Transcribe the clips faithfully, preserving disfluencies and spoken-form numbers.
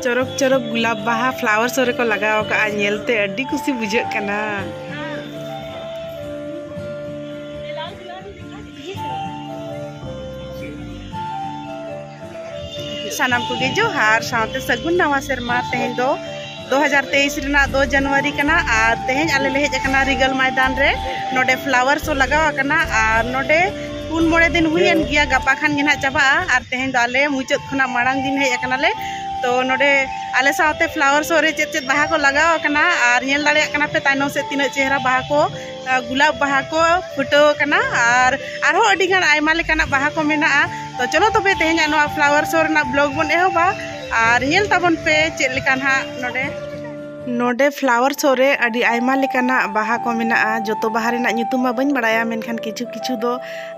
ᱪᱚᱨᱚᱠ ᱪᱚᱨᱚᱠ ᱜᱩᱞᱟᱵ ᱵᱟᱦᱟ flower show ᱨᱮᱠᱚ ᱞᱟᱜᱟᱣ ᱟᱠᱟᱫᱼᱟ, ᱧᱮᱞᱛᱮ ᱟᱹᱰᱤ ᱠᱩᱥᱤ ᱵᱩᱡᱷᱟᱹᱜ ᱠᱟᱱᱟ᱾ ᱥᱟᱱᱟᱢ ᱠᱚᱜᱮ ᱡᱚᱦᱟᱨ, ᱥᱟᱶᱛᱮ ᱥᱟᱹᱜᱩᱱ ᱱᱟᱣᱟ ᱥᱮᱨᱢᱟ᱾ ᱛᱮᱦᱮᱧ ᱫᱚ ᱫᱩ ᱦᱟᱡᱟᱨ ᱛᱮᱭᱤᱥ ᱨᱮᱱᱟᱜ ᱫᱩ ᱡᱟᱱᱩᱣᱟᱨᱤ ᱠᱟᱱᱟ ᱟᱨ ᱛᱮᱦᱮᱧ ᱟᱞᱮ ᱞᱮ ᱦᱮᱡ ᱟᱠᱟᱱᱟ ᱨᱤᱜᱟᱞ ᱢᱚᱭᱫᱟᱱ ᱨᱮ᱾ ᱱᱚᱰᱮ flower show ᱞᱟᱜᱟᱣ ᱟᱠᱟᱱᱟ ᱟᱨ ᱱᱚᱰᱮ ᱯᱩᱱ ᱢᱚᱬᱮ ᱫᱤᱱ ᱦᱩᱭᱮᱱ ᱜᱮᱭᱟ, ᱜᱟᱯᱟ ᱠᱷᱟᱱ ᱜᱮ ᱱᱟᱦᱟᱜ ᱪᱟᱵᱟᱜᱼᱟ᱾ ᱟᱨ ᱛᱮᱦᱮᱧ ᱫᱚ ᱟᱞᱮ ᱢᱩᱪᱟᱹᱫ ᱠᱷᱚᱱᱟᱜ ᱢᱟᱲᱟᱝ ᱫᱤᱱ ᱦᱮᱡ ᱟᱠᱟᱱᱟᱞᱮ᱾ ᱛᱚ ᱱᱚᱰᱮ ᱟᱞᱮ ᱥᱟᱶᱛᱮ flower show ᱨᱮ ᱪᱮᱫ ᱪᱮᱫ ᱵᱟᱦᱟ ᱠᱚ ᱞᱟᱜᱟᱣ ᱟᱠᱟᱱᱟ ᱟᱨ ᱧᱮᱞ ᱫᱟᱲᱮᱭᱟᱜ ᱠᱟᱱᱟ ᱯᱮ ᱛᱟᱭᱱᱚᱢ ᱥᱮᱫ ᱛᱤᱱᱟᱹᱜ ᱪᱮᱦᱨᱟ ᱵᱟᱦᱟ ᱠᱚ, ᱟᱨ ᱜᱩᱞᱟᱵ ᱵᱟᱦᱟ ᱠᱚ ᱯᱷᱩᱴᱟᱹᱣ ᱟᱠᱟᱱᱟ ᱟᱨ ᱟᱨᱦᱚᱸ ᱟᱹᱰᱤ ᱜᱟᱱ ᱟᱭᱢᱟ ᱞᱮᱠᱟᱱᱟᱜ ᱵᱟᱦᱟ ᱠᱚ ᱢᱮᱱᱟᱜᱼᱟ᱾ ᱛᱚ ᱪᱚᱞᱚ ᱛᱚᱵᱮ ᱛᱮᱦᱮᱧᱟᱜ ᱱᱚᱣᱟ flower show ᱨᱮᱱᱟᱜ vlog ᱵᱚᱱ ᱮᱦᱚᱵᱟ ᱟᱨ ᱧᱮᱞ ᱛᱟᱵᱚᱱ ᱯᱮ ᱪᱮᱫ ᱞᱮᱠᱟ ᱱᱟᱦᱟᱜ ᱱᱚᱰᱮ᱾ ᱱᱚᱰᱮ flower show ᱨᱮ ᱟᱹᱰᱤ ᱟᱭᱢᱟ ᱞᱮᱠᱟᱱᱟᱜ ᱵᱟᱦᱟ ᱠᱚ ᱢᱮᱱᱟᱜᱼᱟ᱾ ᱡᱚᱛᱚ ᱵᱟᱦᱟ ᱨᱮᱱᱟᱜ ᱧᱩᱛᱩᱢ ᱢᱟ ᱵᱟᱹᱧ ᱵᱟᱲᱟᱭᱟ, ᱢᱮᱱᱠᱷᱟᱱ ᱠᱤᱪᱷᱩ ᱠᱤᱪᱷᱩ ᱫᱚ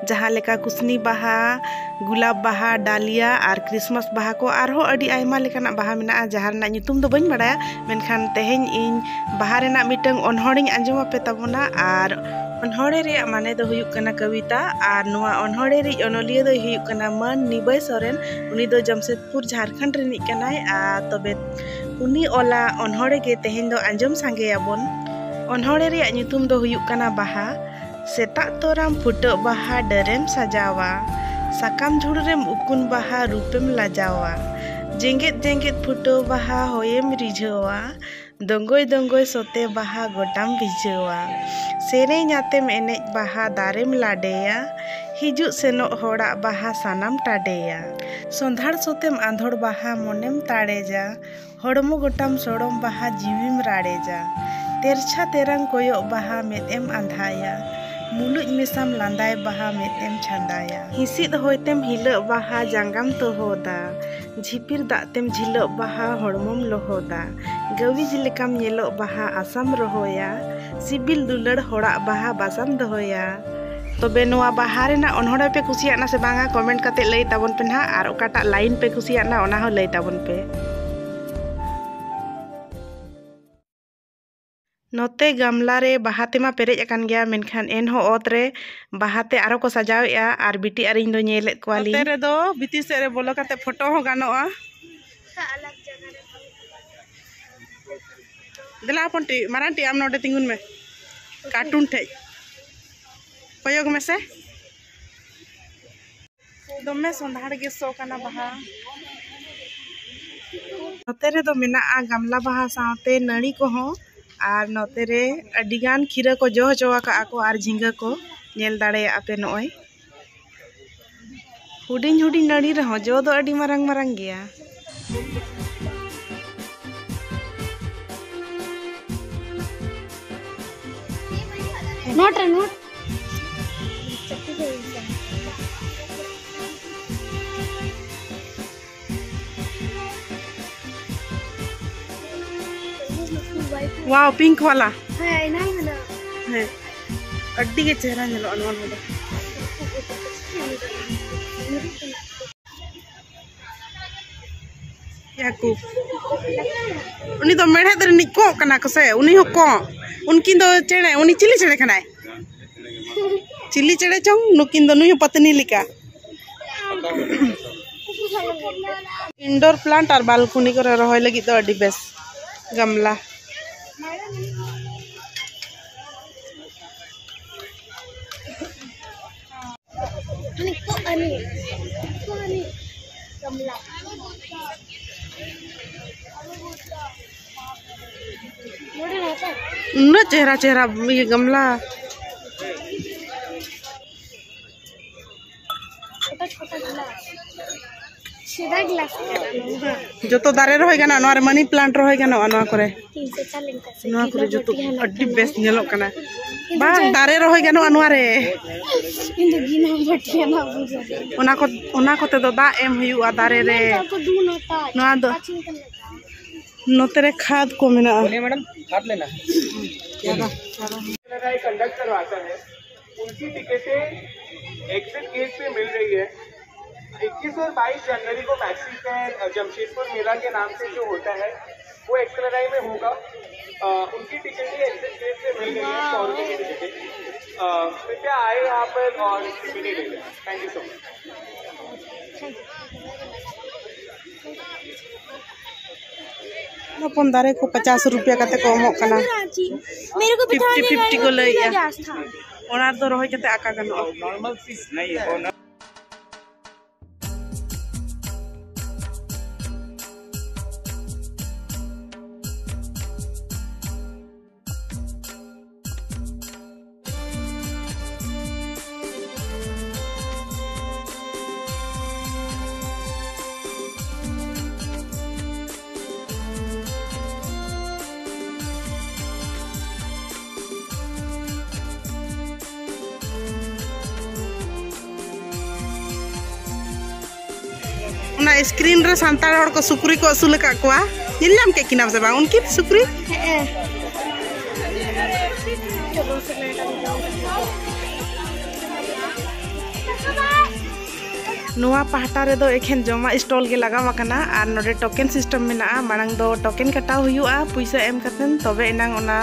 ᱡᱟᱦᱟᱸ ᱞᱮᱠᱟ ᱠᱩᱥᱱᱤ ᱵᱟᱦᱟ, ᱜᱩᱞᱟᱵ ᱵᱟᱦᱟ, ᱰᱟᱞᱤᱭᱟ ᱟᱨ Christmas ᱵᱟᱦᱟ ᱠᱚ, ᱟᱨᱦᱚᱸ ᱟᱹᱰᱤ ᱟᱭᱢᱟ ᱞᱮᱠᱟᱱᱟᱜ ᱵᱟᱦᱟ ᱢᱮᱱᱟᱜᱼᱟ, ᱡᱟᱦᱟᱸ ᱨᱮᱱᱟᱜ ᱧᱩᱛᱩᱢ ᱫᱚ ᱵᱟᱹᱧ ᱵᱟᱲᱟᱭᱟ᱾ ᱢᱮᱱᱠᱷᱟᱱ ᱛᱮᱦᱮᱧ ᱤᱧ ᱵᱟᱦᱟ ᱨᱮᱱᱟᱜ ᱢᱤᱫᱴᱟᱝ ᱚᱱᱚᱬᱦᱮᱧ ᱟᱸᱡᱚᱢ ᱟᱯᱮ ᱛᱟᱵᱚᱱᱟ᱾ ᱟᱨ ᱚᱱᱚᱬᱦᱮ ᱨᱮᱭᱟᱜ ᱢᱟᱱᱮ ᱫᱚ ᱦᱩᱭᱩᱜ ᱠᱟᱱᱟ ᱠᱚᱵᱤᱛᱟ᱾ ᱟᱨ ᱱᱚᱣᱟ ᱚᱱᱚᱬᱦᱮ ᱨᱤᱡ ᱚᱱᱚᱞᱤᱭᱟᱹ ᱫᱚᱭ ᱦᱩᱭᱩᱜ ᱠᱟᱱᱟ ᱢᱟᱹᱱ ᱱᱤᱵᱟᱹᱭ ᱥᱚᱨᱮᱱ᱾ ᱩᱱᱤ ᱫᱚ ᱡᱟᱢᱥᱮᱫᱽᱯᱩᱨ, ᱡᱷᱟᱲᱠᱷᱚᱸᱰ ᱨᱤᱱᱤᱡ ᱠᱟᱱᱟᱭ᱾ ᱟᱨ ᱛᱚᱵᱮ ᱩᱱᱤ ᱚᱞᱟ ᱚᱱᱚᱬᱦᱮ ᱜᱮ ᱛᱮᱦᱮᱧ ᱫᱚ ᱟᱸᱡᱚᱢ ᱥᱟᱸᱜᱮᱭᱟᱵᱚᱱ᱾ ᱚᱱᱚᱬᱦᱮ ᱨᱮᱭᱟᱜ ᱧᱩᱛᱩᱢ ᱫᱚ ᱦᱩᱭᱩᱜ ᱠᱟᱱᱟ ᱵᱟᱦᱟ᱾ ᱥᱮᱛᱟᱜ ᱛᱚᱨᱟᱢ ᱯᱷᱩᱴᱟᱹᱜ ᱵᱟᱦᱟ ᱰᱟᱹᱨᱮᱢ ᱥᱟᱡᱟᱣᱟ, ᱥᱟᱠᱟᱢ ᱡᱷᱩᱲ ᱨᱮᱢ ᱩᱠᱩᱱ ᱵᱟᱦᱟ ᱨᱩᱯᱮᱢ ᱞᱟᱡᱟᱣᱟ᱾ ᱡᱮᱜᱮᱫ ᱡᱮᱜᱮᱫ ᱯᱷᱩᱴᱟᱹᱣ ᱵᱟᱦᱟ ᱦᱚᱭᱮᱢ ᱨᱤᱡᱷᱟᱹᱣᱟ, ᱫᱚᱸᱜᱚᱭ ᱫᱚᱸᱜᱚᱭ ᱥᱚᱛᱮ ᱵᱟᱦᱟ ᱜᱚᱴᱟᱢ ᱵᱷᱤᱡᱟᱹᱣᱟ᱾ ᱥᱮᱨᱮᱧ ᱟᱛᱮᱢ ᱮᱱᱮᱡ ᱵᱟᱦᱟ ᱫᱟᱨᱮᱢ ᱞᱟᱰᱮᱭᱟ, ᱦᱤᱡᱩᱜ ᱥᱮᱱᱚᱜ ᱦᱚᱲᱟᱜ ᱵᱟᱦᱟ ᱥᱟᱱᱟᱢ ᱴᱟᱰᱮᱭᱟ᱾ ᱥᱚᱸᱫᱷᱟᱲ ᱥᱚᱛᱮᱢ ᱟᱸᱫᱷᱚᱲ ᱵᱟᱦᱟ ᱢᱚᱱᱮᱢ ᱛᱟᱲᱮᱡᱟ, ᱦᱚᱲᱢᱚ ᱜᱚᱴᱟᱢ ᱥᱚᱲᱚᱢ ᱵᱟᱦᱟ ᱡᱤᱣᱤᱢ ᱨᱟᱲᱮᱡᱟ᱾ ᱛᱮᱨᱪᱷᱟ ᱛᱮᱨᱟᱝ ᱠᱚᱭᱚᱜ ᱵᱟᱦᱟ ᱢᱮᱫ ᱮᱢ ᱟᱸᱫᱷᱟᱭᱟ, ᱢᱩᱞᱩᱡ ᱢᱮᱥᱟᱢ ᱞᱟᱸᱫᱟᱭ ᱵᱟᱦᱟ ᱢᱮᱫ ᱮᱢ ᱪᱷᱟᱸᱫᱟᱭᱟ᱾ ᱦᱤᱸᱥᱤᱫ ᱦᱚᱭᱛᱮᱢ ᱦᱤᱞᱟᱹᱜ ᱵᱟᱦᱟ ᱡᱟᱸᱜᱟᱢ ᱛᱚᱦᱚᱫᱟ, ᱡᱷᱤᱯᱤᱨ ᱫᱟᱜ ᱛᱮᱢ ᱡᱷᱤᱞᱟᱹᱜ ᱵᱟᱦᱟ ᱦᱚᱲᱢᱚᱢ ᱞᱚᱦᱚᱫᱟ᱾ ᱜᱟᱹᱣᱤᱡ ᱞᱮᱠᱟᱢ ᱧᱮᱞᱚᱜ ᱵᱟᱦᱟ ᱟᱥᱟᱢ ᱨᱚᱦᱚᱭᱟ᱾ ᱥᱤᱵᱤᱞ ᱫᱩᱞᱟᱹᱲ ᱦᱚᱲᱟᱜ ᱵᱟᱦᱟ ᱵᱟᱥᱟᱢ ᱫᱚᱦᱚᱭᱟ᱾ ᱛᱚᱵᱮ ᱱᱚᱣᱟ ᱵᱟᱦᱟ ᱨᱮᱱᱟᱜ ᱚᱱᱚᱬᱦᱮ ᱯᱮ ᱠᱩᱥᱤᱭᱟᱜᱼᱟ ᱥᱮ ᱵᱟᱝᱟ, comment ᱠᱟᱛᱮ ᱞᱟᱹᱭ ᱛᱟᱵᱚᱱ ᱯᱮ ᱱᱟᱦᱟᱜ᱾ ᱟᱨ ᱚᱠᱟᱴᱟᱜ line ᱯᱮ ᱠᱩᱥᱤᱭᱟᱜᱼᱟ, ᱚᱱᱟ ᱦᱚᱸ ᱞᱟᱹᱭ ᱛᱟᱵᱚᱱ ᱯᱮ᱾ ᱱᱚᱛᱮ ᱜᱟᱢᱞᱟ ᱨᱮ ᱵᱟᱦᱟ ᱛᱮᱢᱟ ᱯᱮᱨᱮᱡ ᱟᱠᱟᱱ ᱜᱮᱭᱟ, ᱢᱮᱱᱠᱷᱟᱱ ᱮᱱᱦᱚᱸ ᱚᱛ ᱨᱮ ᱵᱟᱦᱟ ᱛᱮ ᱟᱨᱚ ᱠᱚ ᱥᱟᱡᱟᱣᱮᱫᱼᱟ᱾ ᱟᱨ ᱵᱤᱴᱤ ᱟᱨ ᱤᱧ ᱫᱚ ᱧᱮᱞᱮᱫ ᱠᱚᱣᱟᱞᱤᱧ᱾ ᱱᱚᱛᱮ ᱨᱮᱫᱚ ᱵᱷᱤᱛᱤᱨ ᱥᱮᱫ ᱨᱮ ᱵᱚᱞᱚ ᱠᱟᱛᱮ ᱯᱷᱳᱴᱳ ᱦᱚᱸ ᱜᱟᱱᱚᱜᱼᱟ᱾ ᱫᱮᱞᱟ ᱦᱚᱯᱚᱱ ᱴᱤ, ᱢᱟᱨᱟᱝ ᱴᱤ, ᱟᱢ ᱱᱚᱰᱮ ᱛᱤᱸᱜᱩᱱ ᱢᱮ, ᱠᱟᱨᱴᱩᱱ ᱴᱷᱮᱡ ᱠᱚᱭᱚᱜ ᱢᱮᱥᱮ᱾ ᱫᱚᱢᱮ ᱥᱚᱸᱫᱷᱟᱲ ᱜᱮ ᱥᱚ ᱠᱟᱱᱟ ᱵᱟᱦᱟ᱾ ᱱᱚᱛᱮ ᱨᱮᱫᱚ ᱢᱮᱱᱟᱜᱼᱟ ᱜᱟᱢᱞᱟ ᱵᱟᱦᱟ ᱥᱟᱶᱛᱮ ᱱᱟᱹᱲᱤ ᱠᱚᱦᱚᱸ, ᱟᱨ ᱱᱚᱛᱮ ᱨᱮ ᱟᱹᱰᱤᱜᱟᱱ ᱠᱷᱤᱨᱟᱹ ᱠᱚ ᱡᱚ ᱦᱚᱪᱚ ᱟᱠᱟᱫᱼᱟ ᱠᱚ ᱟᱨ ᱡᱷᱤᱸᱜᱟᱹ ᱠᱚ ᱧᱮᱞ ᱫᱟᱲᱮᱭᱟᱜᱼᱟ ᱯᱮ ᱱᱚᱜᱼᱚᱭ᱾ ᱦᱩᱰᱤᱧ ᱦᱩᱰᱤᱧ ᱱᱟᱹᱲᱤ ᱨᱮᱦᱚᱸ ᱡᱚ ᱫᱚ ᱟᱹᱰᱤ ᱢᱟᱨᱟᱝ ᱢᱟᱨᱟᱝ ᱜᱮᱭᱟ᱾ ᱱᱳᱴ ᱨᱮ ᱱᱳᱴ᱾ ᱣᱟᱣ, ᱯᱤᱝᱠ ᱣᱟᱞᱟ᱾ ᱦᱮᱸ, ᱮᱱᱟᱝ ᱢᱮᱱᱟᱜᱼᱟ᱾ ᱦᱮᱸ, ᱟᱹᱰᱤ ᱜᱮ ᱪᱮᱦᱨᱟ ᱧᱮᱞᱚᱜᱼᱟ ᱱᱚᱣᱟ ᱫᱚ᱾ ᱭᱟᱠᱩ᱾ ᱩᱱᱤ ᱫᱚ ᱢᱮᱲᱦᱮᱫ ᱨᱤᱱᱤᱡ ᱠᱚᱸᱜ ᱠᱟᱱᱟ ᱠᱚ ᱥᱮ, ᱩᱱᱤ ᱦᱚᱸ ᱠᱚᱸᱜ᱾ ᱩᱱᱠᱤᱱ ᱫᱚ ᱪᱮᱬᱮ, ᱩᱱᱤ ᱪᱤᱞᱤ ᱪᱮᱬᱮ ᱠᱟᱱᱟᱭ? ᱪᱤᱞᱤ ᱪᱮᱬᱮ ᱪᱚᱝ, ᱱᱩᱠᱤᱱ ᱫᱚ, ᱱᱩᱭ ᱦᱚᱸ ᱯᱟᱹᱛᱱᱤ ᱞᱮᱠᱟ᱾ ᱤᱱᱰᱳᱨ ᱯᱞᱟᱱᱴ ᱟᱨ ᱵᱟᱞᱠᱚᱱᱤ ᱠᱚᱨᱮ ᱨᱚᱦᱚᱭ ᱞᱟᱹᱜᱤᱫ ᱫᱚ ᱟᱹᱰᱤ ᱵᱮᱥ ᱜᱟᱢᱞᱟ᱾ ᱟᱹᱱᱤᱡ ᱠᱚ ᱟᱹᱱᱤᱡ ᱠᱚ ᱟᱹᱱᱤᱡ ᱜᱟᱢᱞᱟ᱾ ᱱᱚᱰᱮ ᱱᱚᱛᱮ᱾ ᱩᱱᱟᱹᱜ ᱪᱮᱦᱨᱟ ᱪᱮᱦᱨᱟ ᱤᱭᱟᱹ ᱜᱟᱢᱞᱟ᱾ ᱪᱷᱳᱴᱟ ᱪᱷᱳᱴᱟ ᱜᱤᱞᱟᱥ᱾ ᱥᱮᱫᱟ ᱜᱤᱞᱟᱥ ᱠᱟᱱᱟ ᱱᱚᱣᱟ᱾ ᱡᱚᱛᱚ ᱫᱟᱨᱮ ᱨᱚᱦᱚᱭ ᱜᱟᱱᱚᱜᱼᱟ ᱱᱚᱣᱟ ᱨᱮ, ᱢᱟᱱᱤ ᱯᱞᱟᱱᱴ ᱨᱚᱦᱚᱭ ᱜᱟᱱᱚᱜᱼᱟ ᱱᱚᱣᱟ ᱠᱚᱨᱮ᱾ ᱛᱤᱱ ᱥᱚ ᱪᱟᱞᱤᱥ ᱴᱟᱠᱟ ᱥᱮ ᱱᱚᱣᱟ ᱠᱚᱨᱮ ᱠᱤᱞᱳ ᱡᱚᱛᱚ ᱵᱟᱹᱴᱤ ᱦᱟᱱᱟ ᱟᱹᱰᱤ ᱠᱟᱱᱟ᱾ ᱵᱮᱥ ᱧᱮᱞᱚᱜ ᱠᱟᱱᱟ᱾ ᱤᱧ ᱫᱚ ᱵᱟᱝ, ᱡᱚ- ᱫᱟᱨᱮ ᱨᱚᱦᱚᱭ ᱜᱟᱱᱚᱜᱼᱟ ᱱᱚᱣᱟ ᱨᱮ᱾ ᱤᱧ ᱫᱚ ᱜᱤᱱᱟᱹ ᱵᱟᱹᱴᱤ ᱦᱟᱱᱟ ᱵᱩᱡᱷᱟᱹᱣ᱾ ᱚᱱᱟ ᱠᱚ, ᱚᱱᱟ ᱠᱚᱛᱮ ᱫᱚ ᱫᱟᱜ ᱮᱢ ᱦᱩᱭᱩᱜᱼᱟ ᱫᱟᱨᱮ ᱨᱮ᱾ ᱤᱧ ᱫᱚ ᱫᱩ ᱱᱚᱴᱟ᱾ ᱱᱚᱣᱟ ᱫᱚ ᱯᱟᱸᱪ ᱢᱤᱱᱤᱴ ᱞᱟᱜᱟᱜᱼᱟ᱾ ᱱᱚᱛᱮ ᱨᱮ ᱠᱷᱟᱫᱽ ᱠᱚ ᱢᱮᱱᱟᱜᱼᱟ᱾ बोलिए मैडम, खाद लेना है। कंडक्ट करवाता है, उनकी टिकटें एग्जिट गेट पे मिल रही है। इक्कीस और बाईस जनवरी को मैक्सी फैन, अ, जमशेदपुर मेला के नाम से जो होता है, वो एक्स्ट्रा टाइम में होगा। अ, उनकी टिकटें एग्जिट गेट पे मिल रही है, सौ रुपये की टिकटें। अ, कृपया आए यहाँ पर और टिकटें ले लें। Thank you so much. ᱦᱚᱯᱚᱱ ᱫᱟᱨᱮ ᱠᱚ ᱯᱚᱪᱟᱥ ᱨᱩᱯᱤᱭᱟ ᱠᱟᱛᱮ ᱠᱚ ᱮᱢᱚᱜ ᱠᱟᱱᱟ᱾ ᱯᱷᱤᱯᱴᱤ ᱯᱷᱤᱯᱴᱤ ᱠᱚ ᱞᱟᱹᱭᱮᱜᱼᱟ᱾ ᱚᱱᱟ ᱨᱮᱫᱚ ᱨᱚᱦᱚᱭ ᱠᱟᱛᱮ ᱟᱸᱠᱟ ᱜᱟᱱᱚᱜᱼᱟ᱾ ᱚᱱᱟ ᱥᱠᱨᱤᱱ ᱨᱮ ᱥᱟᱱᱛᱟᱲ ᱦᱚᱲ ᱠᱚ ᱥᱩᱠᱨᱤ ᱠᱚ ᱟᱹᱥᱩᱞ ᱟᱠᱟᱫ ᱠᱚᱣᱟ, ᱧᱮᱞ ᱧᱟᱢ ᱠᱮᱫ ᱠᱤᱱᱟᱢ ᱥᱮ ᱵᱟᱝ ᱩᱱᱠᱤᱱ ᱥᱩᱠᱨᱤ? ᱦᱮᱸ᱾ ᱱᱚᱣᱟ ᱯᱟᱦᱴᱟ ᱨᱮᱫᱚ ᱮᱠᱷᱮᱱ ᱡᱚᱢᱟᱜ ᱥᱴᱚᱞ ᱜᱮ ᱞᱟᱜᱟᱣ ᱟᱠᱟᱱᱟ ᱟᱨ ᱱᱚᱰᱮ ᱴᱳᱠᱮᱱ ᱥᱤᱥᱴᱮᱢ ᱢᱮᱱᱟᱜᱼᱟ᱾ ᱢᱟᱲᱟᱝ ᱫᱚ ᱴᱳᱠᱮᱱ ᱠᱟᱴᱟᱣ ᱦᱩᱭᱩᱜᱼᱟ, ᱯᱩᱭᱥᱟᱹ ᱮᱢ ᱠᱟᱛᱮ, ᱛᱚᱵᱮ ᱮᱱᱟᱝ ᱚᱱᱟ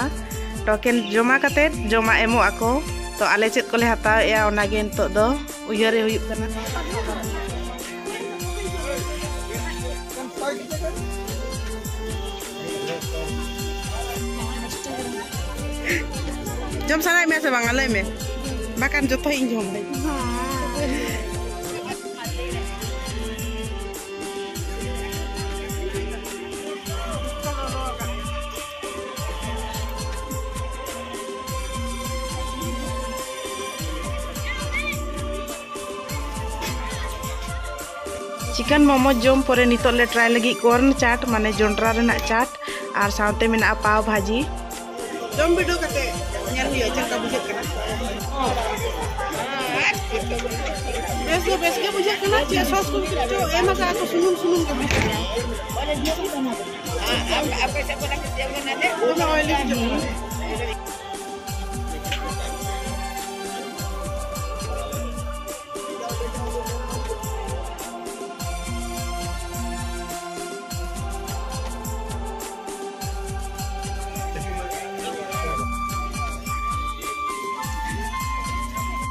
ᱴᱳᱠᱮᱱ ᱡᱚᱢᱟ ᱠᱟᱛᱮ ᱡᱚᱢᱟᱜ ᱮᱢᱚᱜ ᱟᱠᱚ᱾ ᱛᱚ ᱟᱞᱮ ᱪᱮᱫ ᱠᱚᱞᱮ ᱦᱟᱛᱟᱣᱮᱜᱼᱟ, ᱚᱱᱟᱜᱮ ᱱᱤᱛᱚᱜ ᱫᱚ ᱩᱭᱦᱟᱹᱨ ᱨᱮ ᱦᱩᱭᱩᱜ ᱠᱟᱱᱟ᱾ ᱡᱚᱢ ᱥᱟᱱᱟᱭᱮᱫ ᱢᱮᱭᱟ ᱥᱮ ᱵᱟᱝᱟ? ᱞᱟᱹᱭ ᱢᱮ, ᱵᱟᱠᱷᱟᱱ ᱡᱚᱛᱚ ᱤᱧ ᱡᱚᱢ ᱫᱟᱹᱧ᱾ ᱪᱤᱠᱮᱱ ᱢᱳᱢᱳ ᱡᱚᱢ ᱯᱚᱨᱮ ᱱᱤᱛᱚᱜ ᱞᱮ ᱴᱨᱟᱭ ᱞᱟᱹᱜᱤᱫ ᱠᱚᱨᱱ ᱪᱟᱴ, ᱢᱟᱱᱮ ᱡᱚᱱᱰᱨᱟ ᱨᱮᱱᱟᱜ ᱪᱟᱴ, ᱟᱨ ᱥᱟᱶᱛᱮ ᱢᱮᱱᱟᱜᱼᱟ ᱯᱟᱣ ᱵᱷᱟᱡᱤ᱾ ᱡᱚᱢ ᱵᱤᱰᱟᱹᱣ ᱠᱟᱛᱮ ᱧᱮᱞ ᱦᱩᱭᱩᱜᱼᱟ ᱪᱮᱫ ᱞᱮᱠᱟ ᱵᱩᱡᱷᱟᱹᱜ ᱠᱟᱱᱟ᱾ ᱵᱮᱥ ᱫᱚ ᱵᱮᱥ ᱜᱮ ᱵᱩᱡᱷᱟᱹᱜ ᱠᱟᱱᱟ, ᱪᱮᱫ ᱥᱚᱥ ᱠᱚ ᱪᱚ ᱮᱢ ᱟᱠᱟᱫ ᱠᱚ, ᱥᱩᱱᱩᱢ ᱥᱩᱱᱩᱢ ᱜᱮ ᱵᱩᱡᱷᱟᱹᱜ ᱠᱟᱱᱟ᱾ ᱫᱚᱢᱮ ᱚᱭᱞᱤ ᱵᱩᱡᱷᱟᱹᱜ ᱠᱟᱱᱟ᱾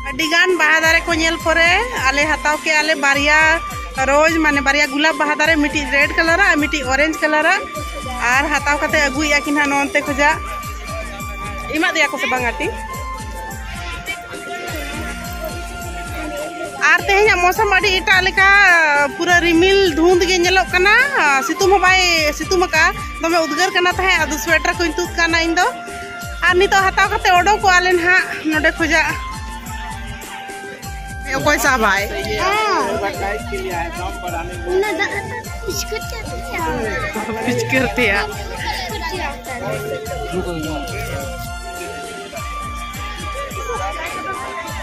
ᱟᱹᱰᱤ ᱜᱟᱱ ᱵᱟᱦᱟ ᱫᱟᱨᱮ ᱠᱚ ᱧᱮᱞ ᱯᱚᱨᱮ ᱟᱞᱮ ᱦᱟᱛᱟᱣ ᱠᱮᱜᱼᱟ ᱞᱮ ᱵᱟᱨᱭᱟ ᱨᱳᱡᱽ, ᱢᱟᱱᱮ ᱵᱟᱨᱭᱟ ᱜᱩᱞᱟᱯ ᱵᱟᱦᱟ ᱫᱟᱨᱮ, ᱢᱤᱫᱴᱤᱡ ᱨᱮᱰ ᱠᱟᱞᱟᱨᱟᱜ ᱟᱨ ᱢᱤᱫᱴᱤᱡ ᱚᱨᱮᱧᱡᱽ ᱠᱟᱞᱟᱨᱟᱜ᱾ ᱟᱨ ᱦᱟᱛᱟᱣ ᱠᱟᱛᱮ ᱟᱹᱜᱩᱭᱮᱫᱼᱟ ᱠᱤᱱ ᱦᱟᱸᱜ ᱱᱚᱱᱛᱮ ᱠᱷᱚᱡᱟᱜ᱾ ᱮᱢᱟᱫ ᱫᱮᱭᱟ ᱠᱚ ᱥᱮ ᱵᱟᱝ ᱜᱟᱛᱮ? ᱟᱨ ᱛᱮᱦᱮᱧᱟᱜ ᱢᱳᱥᱚᱢ ᱟᱹᱰᱤ ᱮᱴᱟᱜ ᱞᱮᱠᱟ, ᱯᱩᱨᱟᱹ ᱨᱤᱢᱤᱞ ᱫᱷᱩᱸᱫ ᱜᱮ ᱧᱮᱞᱚᱜ ᱠᱟᱱᱟ᱾ ᱥᱤᱛᱩᱝ ᱦᱚᱸ ᱵᱟᱭ ᱥᱤᱛᱩᱝ ᱟᱠᱟᱫᱼᱟ, ᱫᱚᱢᱮ ᱩᱫᱽᱜᱟᱹᱨ ᱠᱟᱱᱟ ᱛᱟᱦᱮᱸᱫ, ᱟᱫᱚ ᱥᱩᱭᱮᱴᱟᱨ ᱠᱚᱧ ᱛᱩᱫ ᱠᱟᱱᱟ ᱤᱧ ᱫᱚ᱾ ᱟᱨ ᱱᱤᱛᱚᱜ ᱦᱟᱛᱟᱣ ᱠᱟᱛᱮ ᱚᱰᱚᱠᱚᱜᱼᱟ ᱞᱮ ᱱᱟᱦᱟᱜ ᱱᱚᱰᱮ ᱠᱷᱚᱡᱟᱜ᱾ ᱚᱠᱚᱭ ᱥᱟᱵᱟᱭ? ᱚᱱᱟ ᱫᱟᱜ ᱯᱤᱪᱠᱟᱹᱨ ᱛᱮ ᱯᱤᱪᱠᱟᱹᱨ ᱛᱮᱭᱟᱜ᱾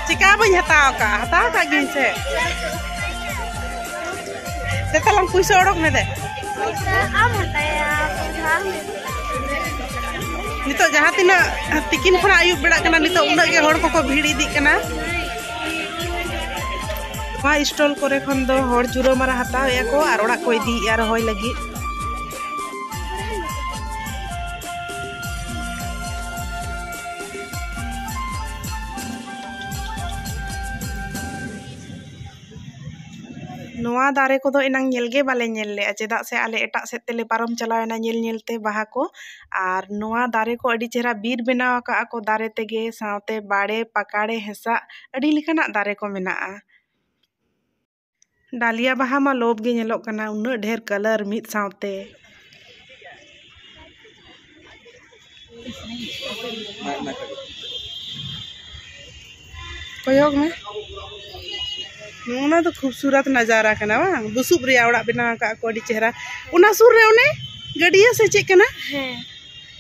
ᱪᱮᱠᱟ ᱵᱟᱹᱧ ᱦᱟᱛᱟᱣ ᱠᱟᱜᱼᱟ? ᱦᱟᱛᱟᱣ ᱠᱟᱜ ᱜᱤᱭᱟᱹᱧ ᱥᱮ᱾ ᱫᱮ ᱛᱟᱞᱟᱝ ᱯᱩᱭᱥᱟᱹ ᱚᱰᱚᱠ ᱢᱮ ᱫᱮ᱾ ᱟᱢ ᱦᱟᱛᱟᱭᱟ᱾ ᱱᱤᱛᱚᱜ ᱡᱟᱦᱟᱸ ᱛᱤᱱᱟᱹᱜ ᱛᱤᱠᱤᱱ ᱠᱷᱚᱱᱟᱜ ᱟᱹᱭᱩᱵ ᱵᱮᱲᱟᱜ ᱠᱟᱱᱟ, ᱱᱤᱛᱚᱜ ᱩᱱᱟᱹᱜ ᱜᱮ ᱦᱚᱲ ᱠᱚᱠᱚ ᱵᱷᱤᱲ ᱤᱫᱤᱜ ᱠᱟᱱᱟ᱾ ᱱᱚᱣᱟ ᱥᱴᱚᱞ ᱠᱚᱨᱮ ᱠᱷᱚᱱ ᱫᱚ ᱦᱚᱲ ᱪᱩᱨᱟᱹ ᱢᱟᱨᱟ ᱦᱟᱛᱟᱣᱮᱫᱼᱟ ᱠᱚ ᱟᱨ ᱚᱲᱟᱜ ᱠᱚ ᱤᱫᱤᱭᱮᱫᱼᱟ ᱨᱚᱦᱚᱭ ᱞᱟᱹᱜᱤᱫ᱾ ᱱᱚᱣᱟ ᱫᱟᱨᱮ ᱠᱚᱫᱚ ᱮᱱᱟᱝ ᱧᱮᱞ ᱜᱮ ᱵᱟᱞᱮ ᱧᱮᱞ ᱞᱮᱜᱼᱟ, ᱪᱮᱫᱟᱜ ᱥᱮ ᱟᱞᱮ ᱮᱴᱟᱜ ᱥᱮᱫ ᱛᱮᱞᱮ ᱯᱟᱨᱚᱢ ᱪᱟᱞᱟᱣᱮᱱᱟ ᱧᱮᱞ ᱧᱮᱞ ᱛᱮ ᱵᱟᱦᱟ ᱠᱚ᱾ ᱟᱨ ᱱᱚᱣᱟ ᱫᱟᱨᱮ ᱠᱚ ᱟᱹᱰᱤ ᱪᱮᱦᱨᱟ ᱵᱤᱨ ᱵᱮᱱᱟᱣ ᱟᱠᱟᱫᱼᱟ ᱠᱚ ᱫᱟᱨᱮ ᱛᱮᱜᱮ, ᱥᱟᱶᱛᱮ ᱵᱟᱲᱮ, ᱯᱟᱠᱟᱲᱮ, ᱦᱮᱸᱥᱟᱜ, ᱟᱹᱰᱤ ᱞᱮᱠᱟᱱᱟᱜ ᱫᱟᱨᱮ ᱠᱚ ᱢᱮᱱᱟᱜᱼᱟ᱾ ᱰᱟᱞᱤᱭᱟ ᱵᱟᱦᱟ ᱢᱟ ᱞᱳᱵᱷ ᱜᱮ ᱧᱮᱞᱚᱜ ᱠᱟᱱᱟ, ᱩᱱᱟᱹᱜ ᱰᱷᱮᱨ ᱠᱟᱞᱟᱨ ᱢᱤᱫ ᱥᱟᱶᱛᱮ᱾ ᱠᱚᱭᱚᱜ ᱢᱮ, ᱚᱱᱟ ᱫᱚ ᱠᱷᱩᱵᱥᱩᱨᱟᱛ ᱱᱟᱡᱟᱨᱟ ᱠᱟᱱᱟ ᱵᱟᱝ? ᱵᱩᱥᱩᱵ ᱨᱮᱭᱟᱜ ᱚᱲᱟᱜ ᱵᱮᱱᱟᱣ ᱟᱠᱟᱫ ᱠᱚ, ᱟᱹᱰᱤ ᱪᱮᱦᱨᱟ᱾ ᱚᱱᱟ ᱥᱩᱨ ᱨᱮ ᱚᱱᱮ ᱜᱟᱹᱰᱭᱟᱹ ᱥᱮ ᱪᱮᱫ ᱠᱟᱱᱟ? ᱦᱮᱸ,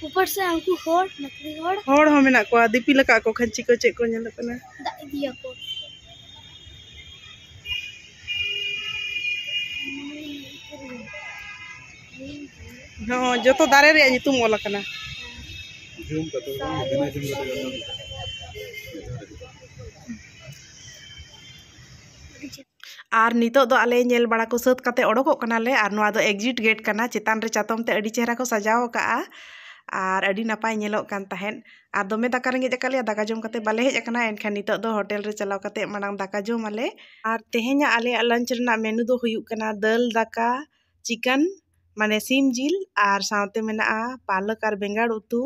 ᱩᱯᱚᱨ ᱥᱮ ᱩᱱᱠᱩ ᱦᱚᱲ, ᱱᱚᱠᱨᱤ ᱦᱚᱲ᱾ ᱦᱚᱲ ᱦᱚᱸ ᱢᱮᱱᱟᱜ ᱠᱚᱣᱟ, ᱫᱤᱯᱤᱞ ᱟᱠᱟᱫ ᱠᱚ ᱠᱷᱟᱹᱧᱪᱤ ᱠᱚ, ᱪᱮᱫ ᱠᱚ ᱧᱮᱞᱚᱜ ᱠᱟᱱᱟ᱾ ᱫᱟᱜ ᱤᱫᱤᱭᱟᱠᱚ᱾ ᱦᱚᱸ, ᱡᱚᱛᱚ ᱫᱟᱨᱮ ᱨᱮᱭᱟᱜ ᱧᱩᱛᱩᱢ ᱚᱞ ᱟᱠᱟᱱᱟ᱾ ᱟᱨ ᱱᱤᱛᱚᱜ ᱫᱚ ᱟᱞᱮ ᱧᱮᱞ ᱵᱟᱲᱟ ᱠᱚ ᱥᱟᱹᱛ ᱠᱟᱛᱮ ᱚᱰᱚᱠᱚᱜ ᱠᱟᱱᱟᱞᱮ᱾ ᱟᱨ ᱱᱚᱣᱟ ᱫᱚ exit gate ᱠᱟᱱᱟ, ᱪᱮᱛᱟᱱ ᱨᱮ ᱪᱟᱛᱚᱢ ᱛᱮ ᱟᱹᱰᱤ ᱪᱮᱦᱨᱟ ᱠᱚ ᱥᱟᱡᱟᱣ ᱟᱠᱟᱜᱼᱟ᱾ ᱟᱨ ᱟᱹᱰᱤ ᱱᱟᱯᱟᱭ ᱧᱮᱞᱚᱜ ᱠᱟᱱ ᱛᱟᱦᱮᱸᱫ᱾ ᱟᱨ ᱫᱚᱢᱮ ᱫᱟᱠᱟ ᱨᱮᱸᱜᱮᱡ ᱟᱠᱟᱫ ᱞᱮᱭᱟ, ᱫᱟᱠᱟ ᱡᱚᱢ ᱠᱟᱛᱮ ᱵᱟᱞᱮ ᱦᱮᱡ ᱟᱠᱟᱱᱟ᱾ ᱮᱱᱠᱷᱟᱱ ᱱᱤᱛᱚᱜ ᱫᱚ ᱦᱳᱴᱮᱞ ᱨᱮ ᱪᱟᱞᱟᱣ ᱠᱟᱛᱮ ᱢᱟᱲᱟᱝ ᱫᱟᱠᱟ ᱡᱚᱢ ᱟᱞᱮ᱾ ᱟᱨ ᱛᱮᱦᱮᱧᱟᱜ ᱟᱞᱮᱭᱟᱜ lunch ᱨᱮᱱᱟᱜ menu ᱫᱚ ᱦᱩᱭᱩᱜ ᱠᱟᱱᱟ ᱫᱟᱹᱞ ᱫᱟᱠᱟ, chicken, ᱢᱟᱱᱮ ᱥᱤᱢ ᱡᱤᱞ, ᱟᱨ ᱥᱟᱶᱛᱮ ᱢᱮᱱᱟᱜᱼᱟ ᱯᱟᱞᱚᱠ ᱟᱨ ᱵᱮᱸᱜᱟᱲ ᱩᱛᱩ,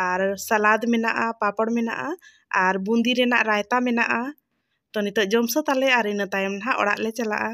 ᱟᱨ ᱥᱟᱞᱟᱫ ᱢᱮᱱᱟᱜᱼᱟ, ᱯᱟᱯᱚᱲ ᱢᱮᱱᱟᱜᱼᱟ, ᱟᱨ ᱵᱩᱸᱫᱤ ᱨᱮᱱᱟᱜ ᱨᱟᱭᱛᱟ ᱢᱮᱱᱟᱜᱼᱟ᱾ ᱛᱚ ᱱᱤᱛᱚᱜ ᱡᱚᱢ ᱥᱟᱹᱛ ᱟᱞᱮ ᱟᱨ ᱤᱱᱟᱹ ᱛᱟᱭᱚᱢ ᱱᱟᱦᱟᱜ ᱚᱲᱟᱜ ᱞᱮ ᱪᱟᱞᱟᱜᱼᱟ᱾